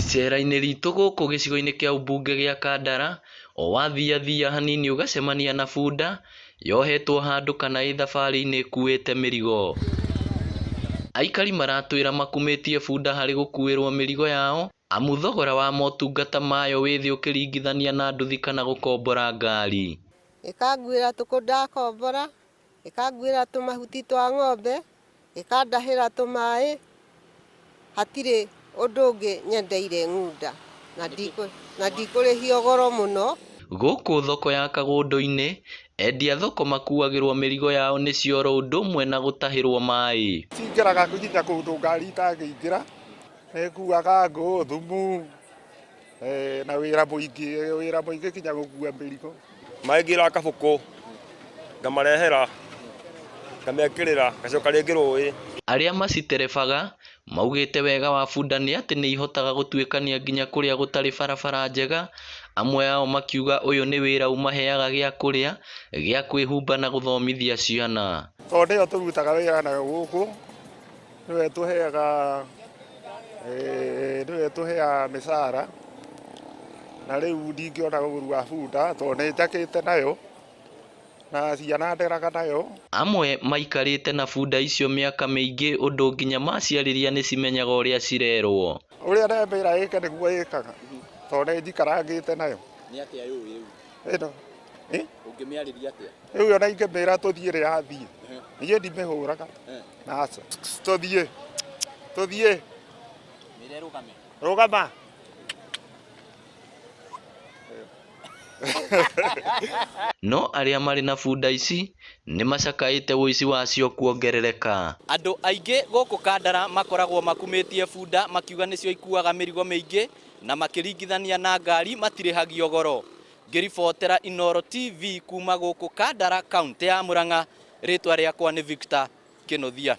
Icera-inĩ ritũ gũkũ gĩcigo-inĩ kĩa ũmbunge gĩa Kandara, o wathiathia hanini ũgacemania na bunda, yohetwo handũ kana ĩ thabarĩ-inĩ ĩkuĩte mĩrigo. Aikari maratwĩra makumĩtie bunda harĩ gũkuĩrwo mĩrigo yao, amu thogora wa motungata mayo wĩ thĩ ũkĩringithania na nduthi kana gũkombora ngari. Ĩkanguĩra tũkũ ndakombora, ĩkanguĩra tũmahuti twa ng'ombe, ĩkandahĩra tũmaĩ, hatirĩ ũndũ ũngĩ nyendeire ng'unda na ndikũrĩhio goro mũno. Gũkũ thoko ya Kagũndũ-inĩ, endia thoko makuagĩrwo mĩrigo yao nĩ cioro ũndũ ũmwe na gũtahĩrwo maĩ. Cingĩraga nginya kũndũ ngari itangĩingĩra, nĩ ĩkuaga ngũ, thumu na wĩra mũingĩ, wĩra mũingĩ nginya gũkua mĩrigo. Maĩ ngĩraga kabũkũ, ngamarehera, ngamekĩrĩra, ngacoka rĩngĩ rũĩ. Arĩa maciterebaga maugĩte wega wa bunda nĩ atĩ nĩ ihotaga gũtuĩkania nginya kũrĩa gũtarĩ barabara njega, amwe ao makiuga ũyũ nĩ wĩra ũmaheaga gĩa kũrĩa, gĩa kwĩhumba na gũthomithia ciana. Tondũ nĩyo tũrutaga wĩra nayo gũkũ, nĩyo ĩtũheaga nĩyo ĩtũheaga mĩcara, na rĩu ndingĩona ũru wa bunda tondũ nĩ njakĩte nayo, na ciana nderaga nayo. Amwe maikarĩte na bunda icio mĩaka mĩingĩ ũndũ nginya maciarĩria nĩ cimenyaga ũrĩa cirerwo. Ũrĩa ndemĩra ĩke nĩguo ĩkaga, tondũ nĩ njikarangĩte nayo. Nĩ atĩa yũĩ rĩu? Ĩno. Ũngĩmĩarĩria atĩa? Rĩu ona ingĩmĩra tũthiĩ rĩ yathiĩ. Niĩ ndimĩhũraga. Aca. Tũthiĩ. Tũthiĩ. Mĩre ĩrũgame. Rũgama. No arĩa marĩ na bunda ici nĩ macakaĩte ũici wacio kuongerereka. Andũ aingĩ gũkũ Kandara makoragwo makumĩtie bunda makiuga nĩcio ikuaga mĩrigo mĩingĩ na makĩringithania na ngari matirĩhagio goro. Ngĩribotera Inooro TV kuma gũkũ Kandara, kaũntĩ ya Murang'a, rĩtwa rĩakwa nĩ Victor Kĩnuthia.